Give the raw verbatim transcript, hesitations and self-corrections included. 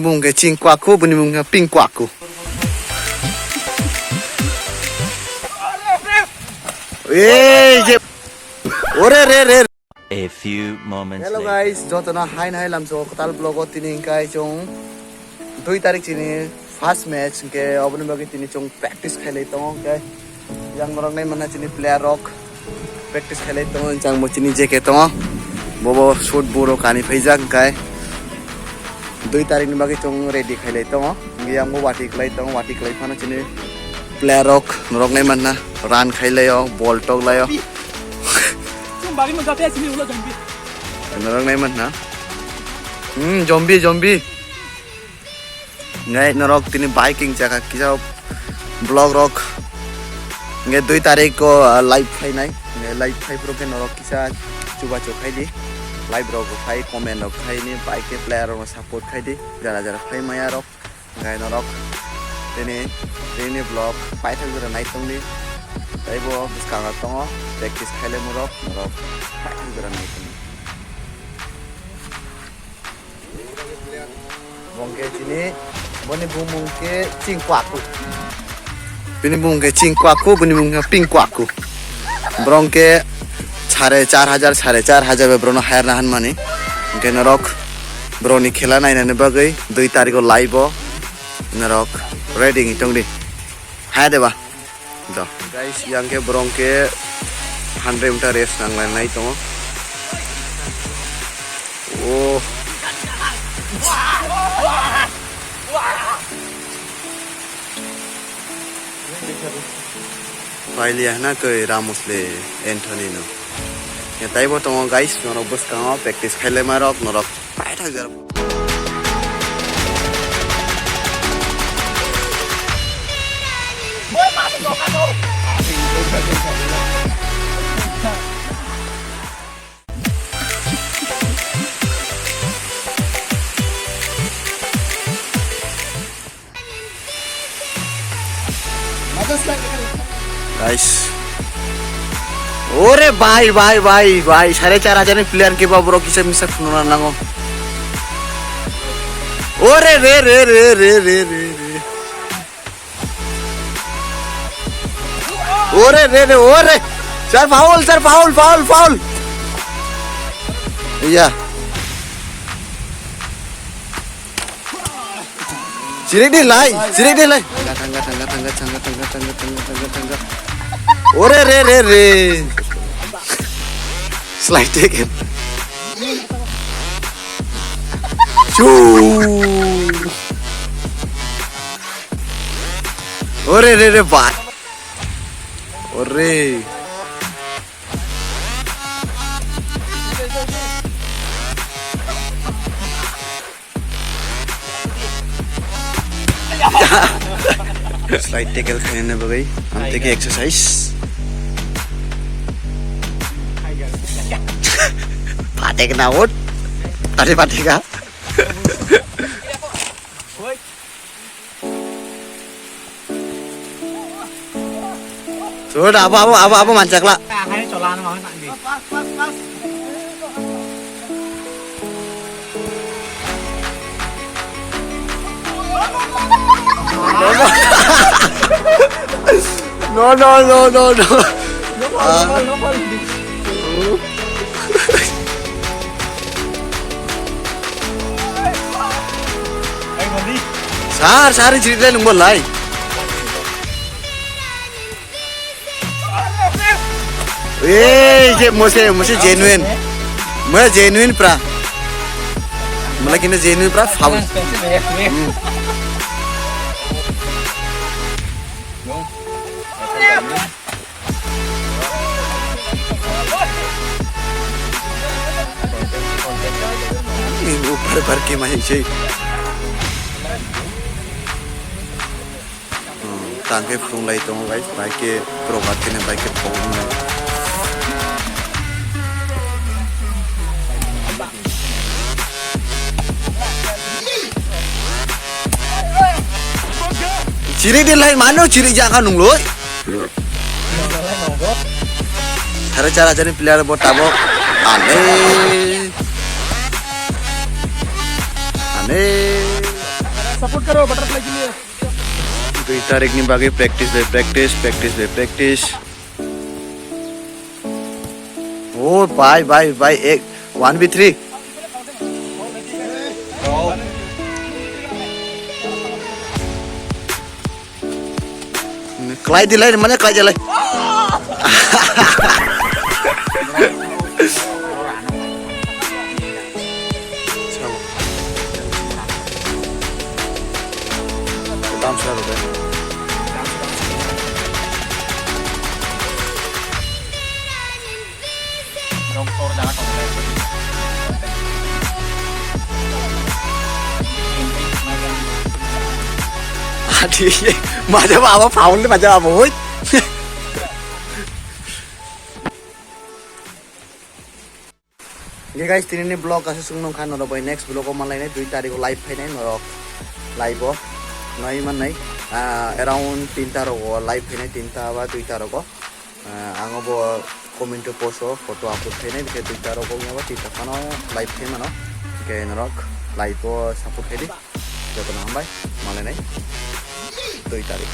Bumung khe ching kwaku, bini bumung khe ping kwaku. Ei je. Ore re re. A few moments Hello later. Guys, jotono haino hai lamso kwtal vlog o tini hwnkhe chwng dui tarik chini first match hwnkhe oboni bagwi tini chwng practice khailai tongo hwnkhe. Yang norok nai manna chini player rok practice khailai tongo, jang bo chini J K tongo, bobo shoot buro kani phaijak hwnkhe dui tarik ni bagwi chwng ready khailai tongo, yang bo wati khlai tongo, wati khlai phano chini player rok norok nai manna run khailai o, ball tok lai o. Chwng bari mo gate chini ulo jombi. Norok nai manna. Hmm, jombi, jombi. Ngai norok tini biking chakha kisa vlog rok. Ngai dui tarik o, ah, live phainai. Ngai live phai phuru khe norok kisa chubachu khai di. Live rok phai comment rok khai ni bike player rok support khai di. Jara jara phai maya rok. Ngai norok tini, tini vlog paithak jora nai tong di. Taibo bwskango tongo practice khailai murok norok paithak jora nai tong di. Bongke chini, boni bumung ke ching kwaku. Bini bumung ke ching kwaku, bini bumung ke ping kwaku. Borong ke sare char hajar, sare char hajar be borokno hire na hanmani. Hingke norok borokni khela nainani bagwi dui tarikh o live o norok ready wngwi tongdi. Haya deba. Do. Guys, yang ke borong ke hundred meter race nang lai nai tongo. Oh. Pailiya hwna koi Ramos le Anthony no. Ya taibo tongo guys, norok bwskango practice khailai ma rok norok. Guys. Ore bhai, bhai, bhai, bhai. Sare char hajar ni player ke ba borok kisa misa phunukna nango. Ore re, re, re. Ore re, re, ore. Sir, foul, sir, foul, foul, foul. Iya. Chirik di lai, chirik di lai. Tangga, tangga, tangga. Ore re re re. Slide tackle. Chu. Ore re re ba. Ore. Slide tackle khaina bagwi amtwi khe exercise. Patek na ut. Tadi patek ka. Sudah, abo, abo, abo, abo manchakla. No, no, no, no, no. Ah. Sar, sar, chiri le nungbo lai. Ei, je mose, mose genuine. Mose genuine pra. Mala kina genuine pra foul. Hmm. Bar bar ke mai sei. Hmm, tang khe phunglai tongo guys, bai khe probat khe bai khe phunglai. Chiri di lai mano chiri jaka nungloi. Sare char hajar ni player bo tabok. Ane. Ane. Support karo butterfly ke liye. Dui tarik ni bagwi practice by practice, practice by practice. Oh, bhai, bhai, bhai, ek, one v three. Klai di lai, mane klai di lai. Adi, maja ba abo foul le maja abo hoi. Oke guys, tini ni vlog aswk chwng nung kha, norok bai next vlog o manlainai, dui tarik o live phainai norok live o noi mannai, ah, around tinta rogo live phainai, tinta ba duita rogo. Ah, ang obo community post o photo upload khainai, bikhe duita rogo wngya bo tinta phano live khai mano, bikhe norok live o support khai di, jotono hambai, manlainai dui tarik.